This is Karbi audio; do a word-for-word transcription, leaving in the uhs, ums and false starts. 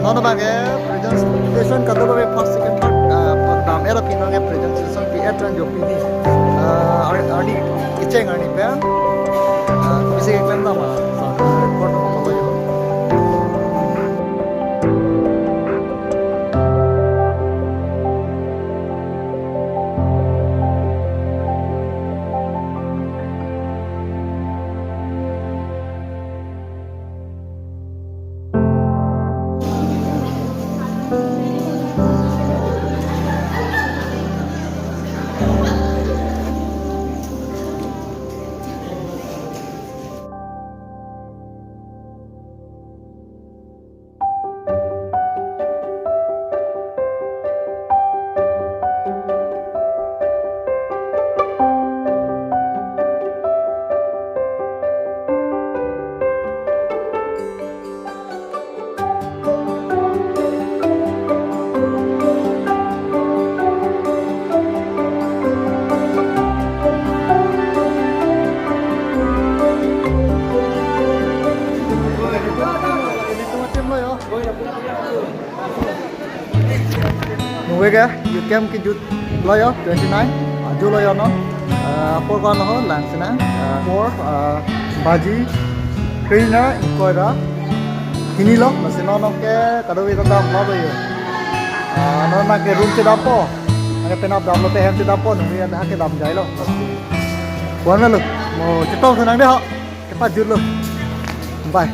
Non abang ke presentation kadokave first, second, third, ah, dam era pin abang ke presentation pi etran jo pini. Ah, ar-, arni kecheng arni pen. Ah, bisi keklem dam ah. Sa record ko ko yo. Nungve ke, youth camp kejut lo yo, twenty nine, ah, July yo no. Ah, apor ko-an lo ho, lang sina. Ah, apor, ah, baji, krehini ra, ingkoi ra, hini lo, lasi non ke, kadokave ta damlo yo. Ah, non nang ke room chedampo, nang ke penap damlote hem chedampo, nungve anta ke damjai lo. Wan lo, mo chetong senang dei ho, kepajut lo. Bye.